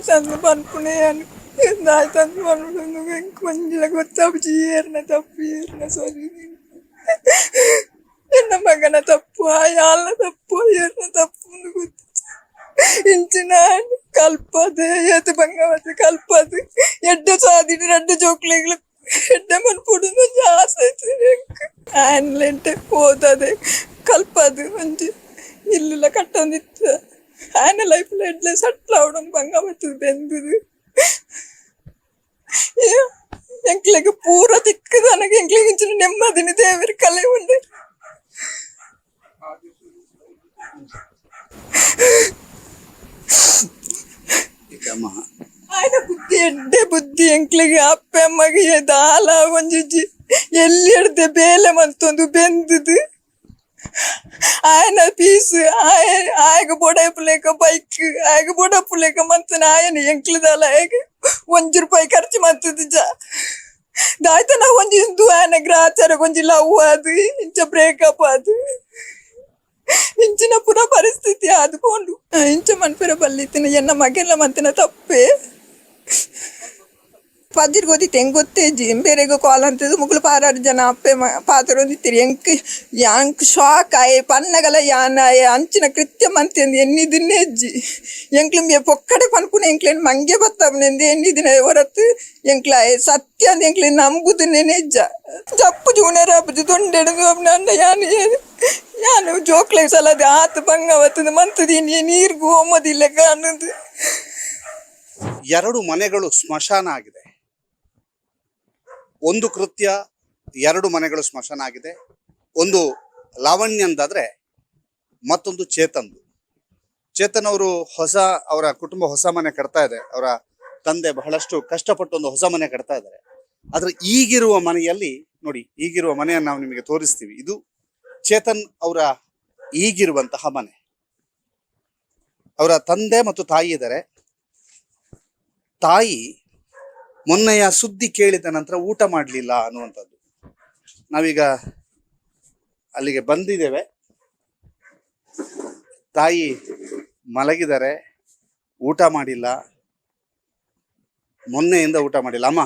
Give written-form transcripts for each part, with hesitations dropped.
ದಾಯ್ತಂದು ಪನ್ಪುನೆ ಯಾನ್ ದಾಯ್ತಂದು ಪನ್ಪುನು ಎಂಕ್ ಒಂಜಿಲ ಗೊತ್ತಾಪುಜಿ ಏರ್ನ ತಪ್ಪು ಏರ್ನ ಸರಿ. ಎನ್ನ ಮಗನ ತಪ್ಪು ಆಯಾಲ್ನ ತಪ್ಪು ಏರ್ನ ತಪ್ಪು ಗೊತ್ತು. ಇಂಚಿನ ಕಲ್ಪದೆ ಏತ್ ಬಂಗವತ್ತು ಕಲ್ಪದು ಎಡ್ಡೆ ಸಾದಿಡ್ ರಡ್ಡ್ ಜೋಕ್ಲೆಗ್ಲ ಎಡ್ಡೆ ಮನ್ಪೊಡು ಒಂಜಿ ಆಸೆ ಇತ್ತಿನಿ ಎಂಕ್. ಆನ್ಲೆಂಟೆ ಓದದೆ ಕಲ್ಪದು ಒಂಜಿ ಇಲ್ಲುಲ ಕಟ್ಟೊಂದಿತ್ತ. ಆಯನ ಲೈಫ್ ಎಡ್ಲೆ ಸೆಟ್ಲ್ ಆವೊಡು ಬಂಗ ಬತ್ತುದು ಬೆಂದುದು. ಎಂಕ್ಲೆಗ್ ಪೂರ ತಿಕ್ಕುದನಗ ಎಂಕ್ಲೆಗ್ ಇಂಚಿನ ನೆಮ್ಮದಿನ ದೇವೆರ್ ಕಲೆ ಉಂಡು. ಆಯನ ಬುದ್ಧಿ ಎಡ್ಡೆ ಬುದ್ಧಿ ಎಂಕ್ಲೆಗ್ ಅಪ್ಪೆ ಅಮ್ಮಗ್ ದಾಲ ಒಂಜಿಜ್ಜಿ ಎಲ್ಲಿ ಎಡ್ದೆ ಬೇಲೆ ಮಂತೊಂದು ಬೆಂದುದು. ಆಯನ ಪೀಸ್ ಆಯ ಆಯಗ್ ಬೊಡಾಯಿಪುಲೆಕ ಬೈಕ್ ಆಯಗ್ ಬೊಡಪುಲೆಕ ಮಂತುನ ಆಯನ ಎಂಕ್ಲು ದಾಲ ಆಯಗ್ ಒಂಜಿ ರೂಪಾಯಿ ಖರ್ಚು ಮಂತುದಿಜ್ಜ. ದಾಯ್ತನ ಒಂಜಿ ಇಂದು ಆಯನ ಗ್ರಾಚಾರ ಒಂಜಿ ಲವ್ ಆದ್ ಇಂಚ ಬ್ರೇಕಪ್ ಆದ್ ಇಂಚಿನ ಪೂರ ಪರಿಸ್ಥಿತಿ ಆದ್ ಪೋಂಡು. ಇಂಚ ಮನ್ಪೆರೆ ಬಲ್ಲಿತ್ತಿನ ಎನ್ನ ಮಗೆಲ್ಲ ಮಂತಿನ ತಪ್ಪೆ. ಪಜಿರ್ ಗೊತ್ತಿತ್ತು ಎಂಕ್ ಗೊತ್ತೇಜಿ ಬೇರೆಗ್ ಕಾಲ್ ಅಂತದ್ದು ಮುಕುಲು ಪಾರಾರು ಜನ ಅಪ್ಪೆ ಪಾತೆರೊಂದಿತ್ತೆರ್ ಎಂಕ್ ಯಾಂಕ್ ಶಾಕ್ ಆಯೆ ಪನ್ನಗಲ ಯಾನ್ ಆಯೆ ಅಂಚಿನ ಕೃತ್ಯ ಮಂತೆಂದು ಎನ್ನಿದಿನ್ನೇ ಇಜ್ಜಿ. ಎಂಕ್ಲು ಪೊಕ್ಕಡೆ ಪನ್ಪುನ ಎಂಕ್ಲೆನ್ ಮಂಗೆ ಬತ್ತವನೆಂದು ಎನ್ನಿದಿನ ಹೊರತು ಎಂಕ್ಲ ಆಯೆ ಸತ್ಯ ಅಂದ್ ಎಂಕ್ಲೆನ್ ನಂಬುದನ್ನೇ ಇಜ್ಜ. ಜಪ್ಪು ಜೂನೇರ ಆಪುಜಿ ದೊಂಡೆಡ್ ಅಂಡ ಯಾನ್ ಯಾನ್ ಜೋಕ್ಲೆಗ್ ಸಲದ ಆತ್ ಬಂಗ ಬತ್ತುದು ಮಂತುದೀನಿ ನೀರ್ಗ್ ಓಮದಿಲ್ಲ ಅನ್ನೋದು. ಎರಡು ಮನೆಗಳು ಸ್ಮಶಾನ ಆಗಿದೆ. ಒಂದು ಕೃತ್ಯ, ಎರಡು ಮನೆಗಳು ಸ್ಮಶಾನ ಆಗಿದೆ. ಒಂದು ಲಾವಣ್ಯಂದಾದ್ರೆ ಮತ್ತೊಂದು ಚೇತನ್ದು. ಚೇತನ್ ಅವರು ಹೊಸ, ಅವರ ಕುಟುಂಬ ಹೊಸ ಮನೆ ಕಟ್ತಾ ಇದೆ. ಅವರ ತಂದೆ ಬಹಳಷ್ಟು ಕಷ್ಟಪಟ್ಟು ಒಂದು ಹೊಸ ಮನೆ ಕಟ್ತಾ ಇದ್ದಾರೆ. ಆದ್ರೆ ಈಗಿರುವ ಮನೆಯಲ್ಲಿ ನೋಡಿ, ಈಗಿರುವ ಮನೆಯನ್ನು ನಾವು ನಿಮಗೆ ತೋರಿಸ್ತೀವಿ. ಇದು ಚೇತನ್ ಅವರ ಈಗಿರುವಂತಹ ಮನೆ. ಅವರ ತಂದೆ ಮತ್ತು ತಾಯಿ ಇದ್ದಾರೆ. ತಾಯಿ ಮೊನ್ನೆಯ ಸುದ್ದಿ ಕೇಳಿದ ನಂತರ ಊಟ ಮಾಡಲಿಲ್ಲ ಅನ್ನುವಂಥದ್ದು. ನಾವೀಗ ಅಲ್ಲಿಗೆ ಬಂದಿದ್ದೇವೆ. ತಾಯಿ ಮಲಗಿದ್ದಾರೆ, ಊಟ ಮಾಡಿಲ್ಲ, ಮೊನ್ನೆಯಿಂದ ಊಟ ಮಾಡಿಲ್ಲ. ಅಮ್ಮ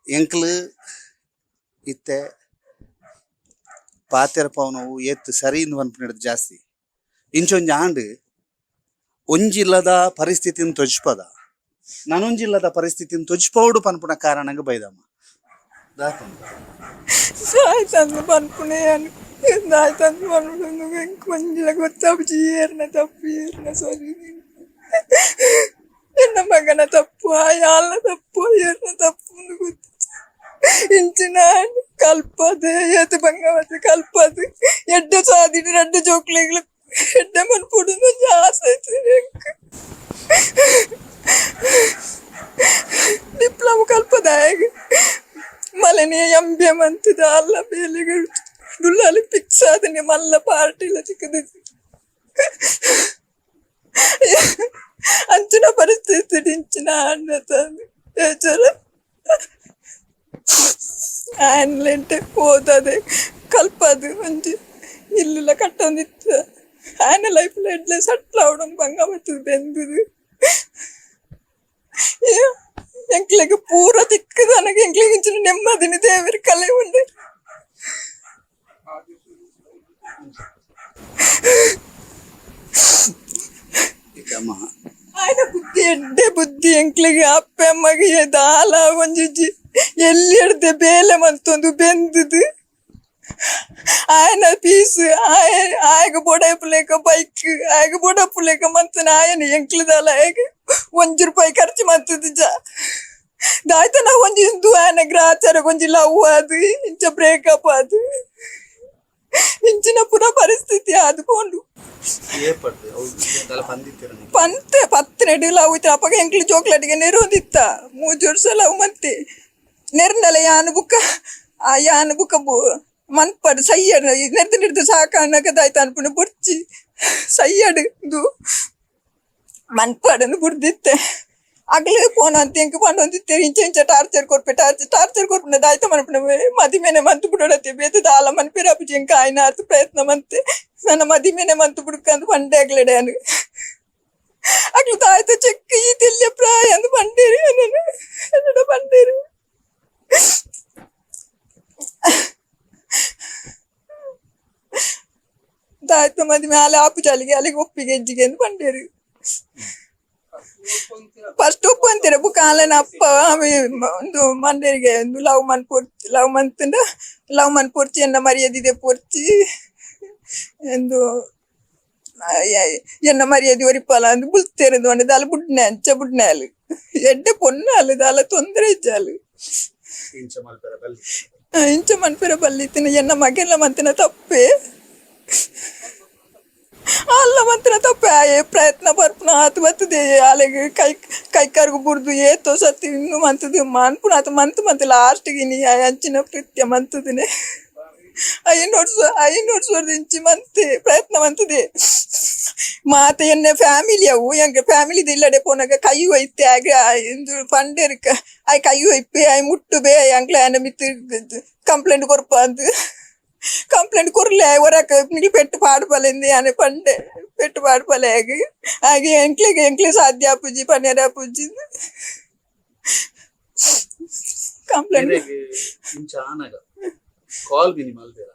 ಎಂಕ್ಲು ಇತ್ತೆ ಪಾತೆರ ಪವನವು ಏತ್ ಸರಿ ಇಂದು ಪನ್ಪಿನದು ಜಾಸ್ತಿ. ಇಂಚೊಂಜಿ ಆಂಡ್ ಒಂಜಿಲ್ಲದ ಪರಿಸ್ಥಿತಿನ ತೊಜ್ಪದ ನನೊಂಜಿಲ್ಲದ ಪರಿಸ್ಥಿತಿನ ತೊಜ್ಪೋಡು ಪನ್ಪುನ ಕಾರಣಂಗ ಬೈದಮ್ಮ ದಾತಂದ. ದಾಯ್ತಂದು ಪನ್ಪುನೆ ಯಾನ್ ದಾಯ್ತಂದು ಪನ್ಪುನು ಎಂಕ್ ಒಂಜಿಲ ಗೊತ್ತಾಪುಜಿ ಏರ್ನ ತಪ್ಪು ಏರ್ನ ಸರಿ. ಎನ್ನ ಮಗನ ತಪ್ಪು ಆಯಾಲ್ನ ತಪ್ಪು ಏರ್ನ ತಪ್ಪು ಗೊತ್ತು. ಇಂಚಿನ ಕಲ್ಪದೆ ಏತ್ ಬಂಗ ಬತ್ತು ಕಲ್ಪದು ಎಡ್ಡೆ ಸಾದಿಡ್ ರಡ್ಡ್ ಜೋಕ್ಲೆಗ್ಲ ಎಡ್ಡೆ ಮನ್ಪೊಡು ಒಂಜಿ ಆಸೆ ಇತ್ತಿನಿ ಎಂಕ್. ಡಿಪ್ಲೊಮಾ ಕಲ್ಪದ ಆಯಗ್ ಮಲೆನೆ M B A ಮಂತುದು ಅಲ್ಲ ಬೇಲೆಗ್ ಡುಲ್ಲಾಲಿ ಫಿಕ್ಸ್ ಆದನೆ ಮಲ್ಲ ಪಾರ್ಟಿಲ ತಿಕ್ಕುದು. ಅಂಚಿನ ಪರಿಸ್ಥಿತಿ ಇಂಚಿನ ಆಂಡ ಬೇಜಾರ. ಆನ್ಲೆಂಟೆ ಓದದೆ ಕಲ್ಪದು ಒಂಜಿ ಇಲ್ಲುಲ ಕಟ್ಟೊಂದಿತ್ತ. ಆಯನ ಲೈಫ್ ಎಡ್ಲೆ ಸೆಟ್ಲ್ ಆವೊಡು ಬಂಗ ಬತ್ತುದು ಬೆಂದುದು. ಎಂಕ್ಲೆಗ್ ಪೂರ ತಿಕ್ಕುದನಗ ಎಂಕ್ಲೆಗ್ ಇಂಚಿನ ನೆಮ್ಮದಿನ ದೇವೆರ್ ಕಲೆ ಉಂಡು. ಆಯನ ಬುದ್ಧಿ ಎಡ್ಡೆ ಬುದ್ಧಿ ಎಂಕ್ಲೆಗ್ ಅಪ್ಪೆ ಅಮ್ಮಗ್ ದಾಲ ಒಂಜಿಜ್ಜಿ ಎಲ್ಲಿ ಎಡ್ದೆ ಬೇಲೆ ಮಂತೊಂದು ಬೆಂದುದು. ಆಯನ ಪೀಸ್ ಆಯ ಆಯಗ್ ಬೊಡಾಯಿಪುಲೆಕ ಬೈಕ್ ಆಯಗ್ ಬೊಡಪುಲೆಕ ಮಂತುನ ಆಯನ ಎಂಕ್ಲು ದಾಲ ಆಯಗ್ ಒಂಜಿ ರೂಪಾಯಿ ಖರ್ಚು ಮಂತುದಿಜ್ಜ. ದಾಯ್ತನ ಒಂಜಿ ಇಂದು ಆಯನ ಗ್ರಾಚಾರ ಒಂಜಿ ಲವ್ ಆದ್ ಇಂಚ ಬ್ರೇಕಪ್ ಆದ್ ಇಂಚಿನ ಪೂರ ಪರಿಸ್ಥಿತಿ ಆದ್ ಪೋಂಡು. ಪಂತೆ ಪತ್ತನೆಡ್ ಲವ್ ಇತ್ತೆ ಅಪಗ ಎಂಕ್ಲು ಜೋಕ್ಲಟಿಗೆ ನೆರೊಂದಿತ್ತ ಮೂಜಿ ವರ್ಷ ಲವ್ ಮಂತೆ ನೆರ್ನಲ ಯಾನ್ ಬುಕ್ಕ ಆ ಯಾನ್ ಬುಕ್ಕ ಮನ್ಪಡ್ ಸಯ್ಯಡ್ ನೆರ್ದು ನೆರ್ದು ಸಾಕಾನಗ ದಾಯ್ತ ಅನ್ಪುನ ಬೊರ್ಚಿ ಸಯ್ಯಡ್ ಇಂದು ಮನ್ಪಡನ್ನು ಬುಡ್ದಿತ್ತೆ. ಅಗ್ಲೆ ಪೋನಂತ ಎಂಕ್ ಪಂಡೊಂದಿತ್ತೆರ್ ಇಂಚ ಇಂಚ ಟಾರ್ಚರ್ ಕೊರ್ಪೆ ಟಾರ್ಚರ್ ಟಾರ್ಚರ್ ಕೊರ್ಪುನ ದಾಯ್ತ ಮನ್ಪುನ ಮದಿಮೆನೆ ಮಂತ್ ಬುಡೊಡತ್ತೆ ಬೇತೆ ದಾಲ ಮನ್ಪೆರೆ ಆಪುಜಿ ಎಂಕ್ ಆಯ್ನಾತ್ ಪ್ರಯತ್ನ ಮಂತೆ ನನ ಮದಿಮೆನೆ ಮಂತ್ ಬುಡ್ಕಂದ್ ಪಂಡೆ ಅಗ್ಲೆಡ ಯಾನ್. ಅಕ್ಲು ದಾಯ್ತ ಚೆಕ್ ಈ ತೆಲ್ಯ ಪ್ರಾಯ ಆಯ್ತು ಮದಿಮೆ ಆಲೆ ಆಪುಜಾಲಿಗೆ ಅಲ್ಲಿಗೆ ಒಪ್ಪಿಗೆ ಹೆಜ್ಜಿಗೆ ಅಂತ ಪಂಡೇರು. ಫಸ್ಟ್ ಒಪ್ಪು ಅಂತೀರ ಬುಕ್ ಆಲೆನ ಅಪ್ಪ ಆಮೆ ಒಂದು ಮಂಡೇರಿಗೆ ಒಂದು ಲವ್ ಮನ್ ಪೂರ್ತಿ ಲವ್ ಮಂತಂಡ ಲವ್ ಮನ್ ಪೂರ್ತಿ ಎನ್ನ ಮರ್ಯಾದಿದೆ ಪೂರ್ತಿ ಎಂದು ಎನ್ನ ಮರ್ಯಾದೆ ಒರಿಪಾಲ ಅಂದ್ ಬುಲ್ತೇರಂದು ಅಂಡದ ಅಲ್ಲ ಬುಡ್ನೆ ಅಂಚ ಬುಡ್ನೆ ಅಲ್ಲಿ ಎಡ್ಡೆ ಪೊಣ್ಣು ಅಲ್ಲದ ಅಲ್ಲ ತೊಂದರೆ ಇಜ್ಜಾಲು. ಇಂಚ ಮಲ್ಪೆರ ಬಲ್ಲಿ. ಇಂಚ ಮನ್ಪೆರ ಬಲ್ಲಿತ್ತಿನ ಎನ್ನ ಮಗೆಲ್ಲ ಮಂತಿನ ತಪ್ಪೆ ಅಲ್ಲ ಮಂತಿನ ತಪ್ಪೆ. ಆಯೆ ಪ್ರಯತ್ನ ಬರ್ಪುನ ಆತು ಬರ್ತದೆ ಆಲೆಗ್ ಕೈ ಕೈ ಕರ್ಗು ಬುಡ್ದು ಏತೋ ಸತಿ ಇನ್ನು ಮಂತದು ಮನ್ಪುನ ಆತು ಮಂತ್ ಮಂತ್ ಲಾಸ್ಟ್ಗೆ ಇನಿ ಅಂಚಿನ ಕೃತ್ಯ ಮಂತದಿನಿ. 5 ವರ್ಷ 5 ವರ್ಷದ ಇಂಚಿ ಮಂತೆ ಪ್ರಯತ್ನ ಮಂತದೆ ಮಾತೆ ಎನ್ನ ಫ್ಯಾಮಿಲಿ ಅವು ಎಂಕ್ ಫ್ಯಾಮಿಲಿ ಇಲ್ಲಡೆ ಪೋನಾಗ ಕೈ ಒಯ್ತೆ ಆಗ ಇಂದು ಪಂಡೇರ್ ಆಯ್ ಕೈ ಒಯ್ಪೆ ಆಯ್ ಮುಟ್ಟುಬೆ ಅಂಕ್ಲೆ ಆಯನ ಮಿತ್ತು ಕಂಪ್ಲೇಂಟ್ ಕೊರ್ಪ ಅಂದ್ ಕಂಪ್ಲೇಂಟ್ ಕೊರ್ಲೆ ಒರಕ ನಿಕ್ಲು ಪೆಟ್ಟು ಪಾಡ್ಪಲೆಂದು ಯಾನೆ ಪಂಡೆ ಪೆಟ್ಟು ಪಾಡ್ಪಲೆ ಆಗ ಹಾಗೆ ಎಂಕ್ಲೆಗ್ ಎಂಕ್ಲೆ ಸಾಧ್ಯ ಆಪುಜಿ ಪನ್ಯರ ಆಪುಜಿ ಕಂಪ್ಲೇಂಟ್. ಇರೆಗ್ ಇಂಚ ಆನಗ ಕಾಲ್ ಮಿನಿ ಮಲ್ದೆರ?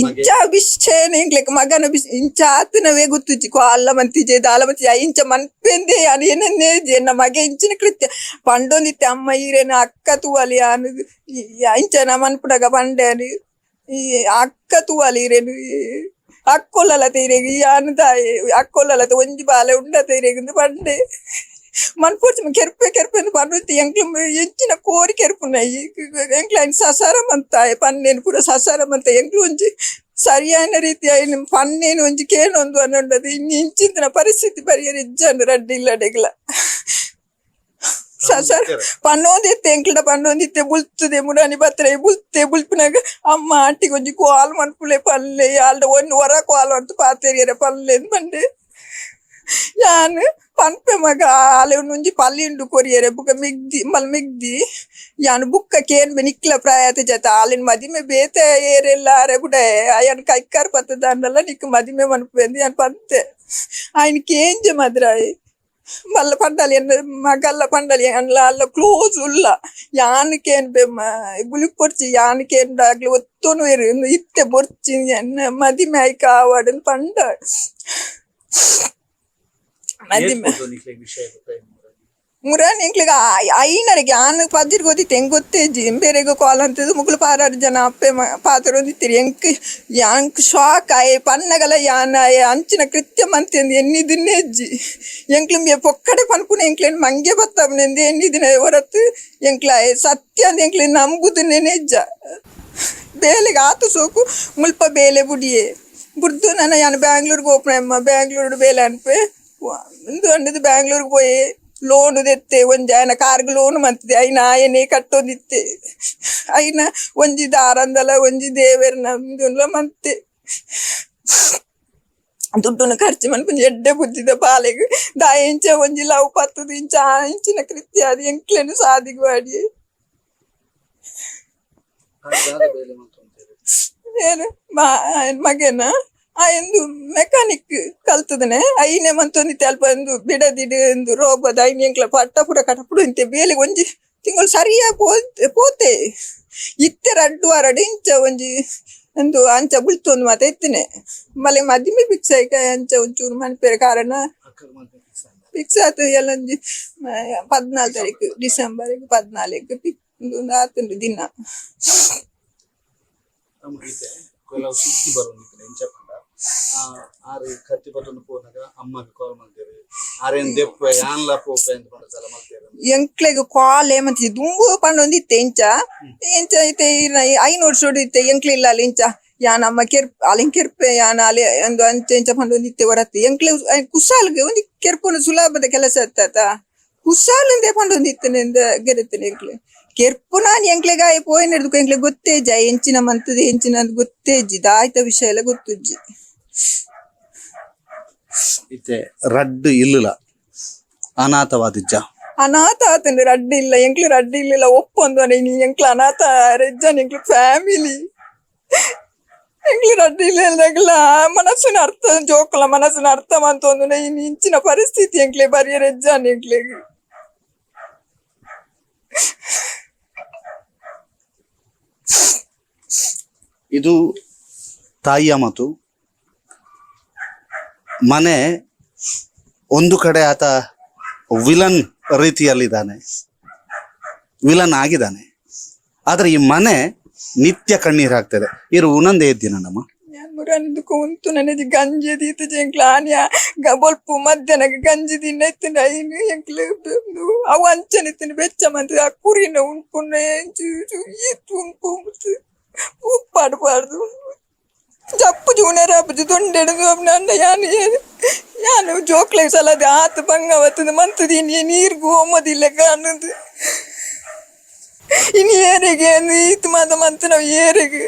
ಇಂಚ ಬಿಶ್ಚೇನೆ ಎಂಕ್ಲೆಗ್ ಮಗನ ಬಿಶ್ ಇಂಚ ಆತನವೇ ಗೊತ್ತುಜ್ಜಿ ಅಲ್ಲ ಮಂತಿಜೆ ದಾಲ ಮಂತಿಜೆ ಇಂಚ ಮನ್ಪೆಂದೆ ಯಾನ್ ಏನನ್ನೇ ಎನ್ನ ಮಗೆ ಇಂಚಿನ ಕೃತ್ಯ ಪಂಡೊಂದಿತ್ತೆ ಅಮ್ಮ ಈರೇನ ಅಕ್ಕ ತೂವಲಿ ಯಾನ್ ಇಂಚನ ಮನ್ಪುಡಗ ಪಂಡೆ ಈ ಅಕ್ಕ ತೂವಲಿ ಈರೇನು ಅಕ್ಕೊಲ್ಲಲ ತೀರೆಗ್ ಯಾನ್ ದಾಯೆ ಅಕ್ಕೊಲ್ಲಲತ ಒಂಜಿ ಬಾಲೆ ಉಂಡ ತೀರೆಗ್ ಪಂಡೆ ಮನ್ಪೊರ್ಚಿ ಕೆರ್ಪೆ ಕೆರ್ಪೆ ಪನ್ನುತ್ತಿ ಎಂಕ್ಲು ಎಂಚಿನ ಕೋರಿ ಕೆರ್ಪುನ ಎಂಕ್ಲು ಐನ್ ಸಸಾರ ಮಂತಾಯ ಪನ್ನೇನು ಪೂರ ಸಸಾರ ಮಂತ ಎಂಕ್ಲು ಒಂಜಿ ಸರಿಯಾದ ರೀತಿ ಐನ್ ಪನ್ನೇನು ಒಂಜಿ ಕೇನೊಂದು ಅನ್ನುಂಡದು ಇನ್ನು ಇಂಚಿಂತಿನ ಪರಿಸ್ಥಿತಿ ಪರಿಯರ ಇಜ್ಜಂಡು ರಡ್ಡಿ ಇಲ್ಲಡೆಗ್ಲ ಸಸಾರ ಪನ್ನೊಂದಿತ್ತೆ ಎಂಕ್ಲಡ ಪನ್ನೊಂದಿತ್ತೆ ಬುಲ್ತದೆ ಮುರಾನಿ ಬತ್ತರೆ ಬುಲ್ತೆ ಬುಲ್ಪಿನಾಗ ಅಮ್ಮ ಆಂಟಿ ಒಂಜಿ ಕಾಲ್ ಮನ್ಪುಲೆ ಪಲ್ಲೆ ಆಲ್ಡ ಒಂಜಿ ಹೊರ ಕಾಲ್ ಅಂತು ಪಾತೆರಿಯರ ಪಲ್ಲೆ ಪಂಡೆ ಯಾನ್ ಪನ್ಪೆ ಮಗ ಆಲೆ ಒಂಜಿ ಪಲ್ಲಿ ಉಂಡು ಕೊರಿಯರೆ ಬುಕ್ಕ ಮಿಗ್ದಿ ಮಲ್ ಮಿಗ್ದಿ ಯಾನ್ ಬುಕ್ಕ ಕೇನ್ಬೆ ನಿಕ್ಲ ಪ್ರಾಯತೆ ಜತ ಆಲಿನ ಮದಿಮೆ ಬೇತೆ ಏರೆಲ್ಲ ಅರೆ ಬುಡ ಅಯ್ಯನ್ ಕೈಕಾರ್ ಪತ್ತದಾಂಡಲ ನಿಕ್ ಮದಿಮೆ ಮನ್ಪೆಂದು ಯಾನ್ ಪಂತೆ ఆయన ಕೇಂಜ ಮದ್ರಾಯಿ ಮಲ್ಲ ಪಂಡಲಿ ಎನ್ನ ಮಗಲ್ಲ ಪಂಡಲಿ ಅನ್ಲ ಅಲ್ಲ ಕ್ಲೋಸ್ ಉಲ್ಲ ಯಾನ್ ಕೇನ್ಬೆ ಬುಲಿಕ್ ಪೊರ್ಚಿ ಯಾನ್ ಕೇಂಡಾಗ್ಲಿ ಒತ್ತೊನು ಇರು ಇತ್ತೆ ಬೊರ್ಚಿ ಎನ್ನ ಮದಿಮೆ ಆಯ್ಕ ಆವಾಡನ್ ಪಂಡ ಮದಿಮೆ. ನಿಕ್ಲೆಗ್ ವಿಷಯ ಗೊತ್ತಾಯ್ತು? ಮುರಾನ್ ಎಂಕ್ಲೆಗ್ ಐನರಿಗೆ ಆನ್ ಪಜ್ಜಿರ್ ಗೊತ್ತಿತ್ತು ಹೆಂಗ್ ಗೊತ್ತೇಜಿ ಬೇರೆಗ್ ಕಾಲ್ ಅಂತದ್ದು ಮುಗುಳು ಪಾರಾರು ಜನ ಅಪ್ಪೆ ಪಾತ್ರ ಹೊಂದಿತ್ತೀರಿ ಎಂಕ್ ಯಾಂಕ್ ಶಾಕ್ ಆಯೆ ಪನ್ನಗಲ ಯಾನ್ ಆಯೆ ಅಂಚಿನ ಕೃತ್ಯ ಮಂತೆಂದು ಎನ್ನಿದಿನ್ನೇ ಅಜ್ಜಿ ಎಂಕ್ಲು ಪೊಕ್ಕಡೆ ಪನ್ಪುನ ಎಂಕ್ಲೇನ್ ಮಂಗೆ ಬತ್ತಮ್ನೆಂದು ಎನ್ನಿದಿನ ಹೊರತು ಎಂಕ್ಲ ಆಯೆ ಸತ್ಯ ಅಂದ್ ಎಂಕ್ಲೆ ನಂಬುದನ್ನೇ ಅಜ್ಜ ಬೇಲೆಗೆ ಆತು ಸೋಕು ಮುಲ್ಪ ಬೇಲೆ ಬುಡಿಯೆ ಬುಡ್ದು ನಾನು ಯಾನ್ ಬ್ಯಾಂಗ್ಳೂರ್ಗೆ ಹೋಗ್ಪುನ ಬ್ಯಾಂಗ್ಳೂರು ಬೇಲೆ ಅನ್ಪೆ ಇಂದು ಅಂಡದು ಬ್ಯಾಂಗ್ಳೂರ್ಗೆ ಪೋಯೆ ಲೋನ್ ದೆತ್ತೆ ಒಂಜಿ ಆಯನ ಕಾರ್ಗ್ ಲೋನ್ ಮಂತಿದೆ ಐನ ಆಯನೇ ಕಟ್ಟೊಂದಿತ್ತೆ ಐನ ಒಂಜಿ ದಾರಂದಲ ಒಂಜಿ ದೇವೆರ್ನ ಉಂದುಲ ಮಂತೆ ದುಡ್ಡುನ ಖರ್ಚು ಮನ್ಪುಂಜಿ ಎಡ್ಡೆ ಬುದ್ಧಿದ ಬಾಲೆಗ್ ದಾಯ ಇಂಚ ಒಂಜಿ ಲವ್ ಪತ್ತದು ಇಂಚ ಆ ಇಂಚಿನ ಕೃತ್ಯ ಅದು ಎಂಕ್ಲೆನು ಸಾದಿಗ್ ವಾಡಿ. ದಾದ ಬೇಲೆ ಮಂತೊಂತೆರ್? ಏನು ಮಗನ ಆ ಎಂದು ಮೆಕ್ಯಾನಿಕ್ ಕಲ್ತದನೆ ಐನೆ ಮಂತೊಂದಿತ್ತೆ ಅಲ್ಪ ಒಂದು ಬಿಡದಿಡು ಎಂದು ರೋಬದ ಐನೆ ಎಂಕ್ಲ ಪಟ್ಟ ಪುರ ಕಟಪುಡು ಇಂತೆ ಬೇಲೆ ಒಂಜಿ ತಿಂಗಳು ಸರಿಯಾ ಪೋತೆ ಪೋತೆ ಇತ್ತೆ ರಡ್ಡು ವಾರಡು ಇಂಚ ಒಂಜಿ ಒಂದು ಅಂಚ ಬುಲ್ತೊಂದು ಮಾತ ಇತ್ತನೆ ಮಲೆ ಮದಿಮೆ ಫಿಕ್ಸ್ ಆಯ್ಕ ಅಂಚ ಒಂಚೂರು ಮನ್ಪೆರೆ ಕಾರಣ. ಅಕ್ಕಗ್ ಮಲ್ಪೆ ಫಿಕ್ಸ್ ಆಂಡ? ಫಿಕ್ಸ್ ಆತು ಎಲ್ಲ ಒಂಜಿ 14 ತಾರೀಕು ಡಿಸೆಂಬರ್ 14 ಆತುಂಡು ದಿನ. ನಮ್ಗೆ ಇತ್ತೆ ಕೆಲವು ಸುದ್ದಿ ಬರೋದಿತ್ತು ಎಂಚ ಪಂಡ ಆರು ಕತ್ತಿ ಪತ್ತೊಂದು ಪೋನಾಗ ಅಮ್ಮಗ್ ಕಾಲ್ ಮಲ್ತೆರ್ ಆರೇನ್ ದೆಪ್ಪೆ ಯಾನ್ಲ ಪೋಪೆ ಅಂತ ಪಂಡ ಸಲ ಮಲ್ತೆರ್. ಎಂಕ್ಲೆಗ್ ಕಾಲ್ ಏಮಂತಿ ದುಂಬು ಪಂಡೊಂದಿತ್ತೆ ಇಂಚ ಇಂಚ ಇತ್ತೆ 500 ವರ್ಷೋಡು ಇತ್ತೆ ಎಂಕ್ಲೆ ಇಲ್ಲ ಅಲ್ಲಿ ಇಂಚ ಯಾನ್ ಅಮ್ಮ ಕೆರ್ಪ್ ಅಲಿನ್ ಕೆರ್ಪೆ ಯಾನ್ ಅಲೆ ಒಂದು ಅಂಚ ಇಂಚ ಪಂಡೊಂದಿತ್ತೆ ಹೊರತು ಎಂಕ್ಲೆ ಕುಸಾಲ್ಗೆ ಒಂದು ಕೆರ್ಪುನ ಸುಲಭದ ಕೆಲಸ ಅತ್ತ ಕುಸಾಲಿಂದೆ ಪಂಡೊಂದಿತ್ತನೆ ಗೆರೆತ್ತನೆ ಎಂಕ್ಲೆ ಕೆರ್ಪುನ ಎಂಕ್ಲೆಗಾಯ ಪೋಯಿನಡ್ದು ಎಂಕ್ಲೆ ಗೊತ್ತೇ ಜ ಎಂಚಿನ ಮಂತದೆ ಎಂಚಿನ ಅಂತ ಗೊತ್ತೇ ದಾಯ್ತ ವಿಷಯ ಎಲ್ಲ ಗೊತ್ತುಜ್ಜಿ. ಇತ್ತೆ ರಡ್ಡು ಇಲ್ಲಲ ಅನಾಥವಾದಿಜ್ಜ? ಅನಾಥ ಆತಂದ್ರೆ ರಡ್ಡು ಇಲ್ಲ ಎಂಕ್ಲು ರಡ್ಡು ಇಲ್ಲ ಒಪ್ಪೊಂದು ನೀ ಎಂಕ್ಲು ಅನಾಥ ರೆಜ್ಜನ್ ಎಂಕ್ಲು ಫ್ಯಾಮಿಲಿ ಎಂಕ್ಲು ರಡ್ಡು ಇಲ್ಲ ಎಂಕ್ಲ ಮನಸ್ಸಿನ ಅರ್ಥ ಜೋಕುಲ ಮನಸ್ಸಿನ ಅರ್ಥ ಮಂತೊಂದು ಇಂಚಿನ ಪರಿಸ್ಥಿತಿ ಎಂಕ್ಲೆ ಬರಿಯ ರೆಜ್ಜನ್ ಎಂಕ್ಲೆಗ್. ಇದು ತಾಯಿಯ ಮಾತು. ಮನೆ ಒಂದು ಕಡೆ ಆತ ವಿಲನ್ ರೀತಿಯಲ್ಲಿದ್ದಾನೆ, ವಿಲನ್ ಆಗಿದ್ದಾನೆ. ಆದ್ರೆ ಈ ಮನೆ ನಿತ್ಯ ಕಣ್ಣೀರು ಹಾಕ್ತದೆ. ಇರು ಉನಂದೇ ಇದ್ದೀನ ನಮ್ಮ ಯಾನ್ ಮುರಾನಿದಕ್ಕೆ ಉಂತು ನನಗೆ ಗಂಜಿ ದೀತ ಎಂಕ್ಲ ಆನಿಯ ಬೊಲ್ಪು ಮಧ್ಯಾಹ್ನಕ್ಕೆ ಗಂಜಿ ತಿನ್ನ ಇತ್ತಿನ ಐನು ಎಂಕ್ಲ ಅವು ಅಂಚನೆ ಇತ್ತಿನ ಬೆಚ್ಚ ಮಂತ್ ಆ ಕುರಿನ ಉಣ್ಪುನ ಈತ್ ಉಣ್ಪು ಉಪ್ಪಾಡು ಪಾಡ್ದು ಜಪ್ಪು ಜೂನರ ಅಪ್ಪು ದೊಂಡೆಡು ನನ್ನ ಯಾನು ಯಾನು ಜೋಕ್ಲೆ ಸಲದ ಆತ ಬಂಗವತ್ತದ ಮಂತದೀನಿ ನೀರ್ಗೂ ಹೋಮದಿಲ್ಲ ಕಾಣುದು. ಇನ್ನು ಏರಿಗೆ ಈತ್ ಮಾತ ಮಂತ ನಾವು ಏರಿಗೆ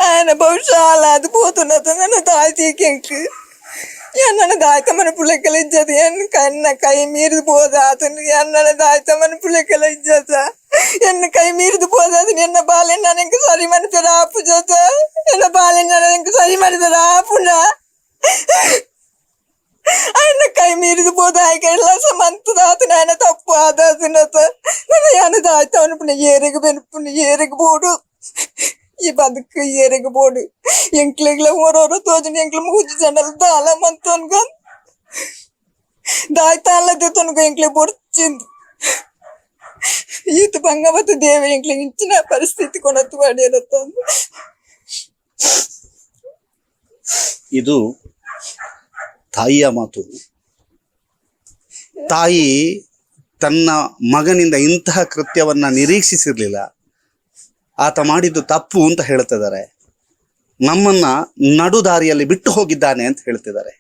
ఆయన ಬಹುಶಃ ಅದು పోతున్నది. ನನ್ನ ತಾಯಿ ಕೆಂಕ್ ನನ್ನ ದಾಯ್ತಮ್ಮನ ಪುಳ್ಳೆಕೆಲ್ಲ ಇಜ್ಜದ ಎನ್ ಕಣ್ಣ ಕೈ ಮೀರಿದು போದ ಆತನು. ನನ್ನ ದಾಯ್ತಮ್ಮನ ಪುಳ್ಳೆಕೆಲ್ಲ ಇಜ್ಜದ ಎನ್ನ ಕೈ ಮೀರಿದು போದ ಅದನ್ನ. ಎನ್ನ ಬಾಲೆ ನನಗೆ ಸರಿ ಮನಿತರ ಆಪು ಜೊತೆ ಎನ್ನ ಬಾಲೆ ನನಗೆ ಸರಿ ಮನಿತರ ಆಪುನ. ఆయన ಕೈ ಮೀರಿದು పోದ ಆಯ್ಕೆ ಮಂತದ ಆತನ. ఆయన ತಪ್ಪು ಆದ ಅದನ್ನತ ನನ್ನ ಯಾನ ದಾಯ್ತವನ ಪುಣ್ಯ ಏರಿಗೆ ಬೆನ್ಪುಣ್ಯ ಏರಿಗೆ ಬೋಡು ಈ ಬದುಕು ಏರಿಗೆ ಬೋಡು. ಎಂಕ್ಲೆಗ್ಲ ಓರೋರೋ ತೋಜನ ಎಂಕ್ಲ ಮೂಜಿ ಜನಲ್ ದಾಲ ಮಂತನ್ಗ ದಾಯ್ತಾಲದೆ ತನಕ ಎಂಕ್ಲೆ ಬೊಡ್ಚಿಂದು ಈತ ಬಂಗವತ್ತು ದೇವ ಎಂಕ್ಲೆ ಇಂಚಿನ ಪರಿಸ್ಥಿತಿ ಕೊನತ್ತು ಮಾಡಿರತ್ತಂದು. ಇದು ತಾಯಿಯ ಮಾತು. ತಾಯಿ ತನ್ನ ಮಗನಿಂದ ಇಂತಹ ಕೃತ್ಯವನ್ನ ನಿರೀಕ್ಷಿಸಿರ್ಲಿಲ್ಲ. ಆತ ಮಾಡಿದ್ದು ತಪ್ಪು ಅಂತ ಹೇಳ್ತಿದ್ದಾರೆ. ನಮ್ಮನ್ನ ನಡುದಾರಿಯಲ್ಲಿ ಬಿಟ್ಟು ಹೋಗಿದ್ದಾನೆ ಅಂತ ಹೇಳ್ತಿದ್ದಾರೆ.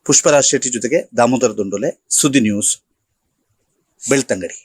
ಪುಷ್ಪರಾಜ್ ಶೆಟ್ಟಿ ಜೊತೆಗೆ ದಾಮೋದರ ದುಂಡುಲೆ, ಸುದ್ದಿ ನ್ಯೂಸ್, ಬೆಳ್ತಂಗಡಿ.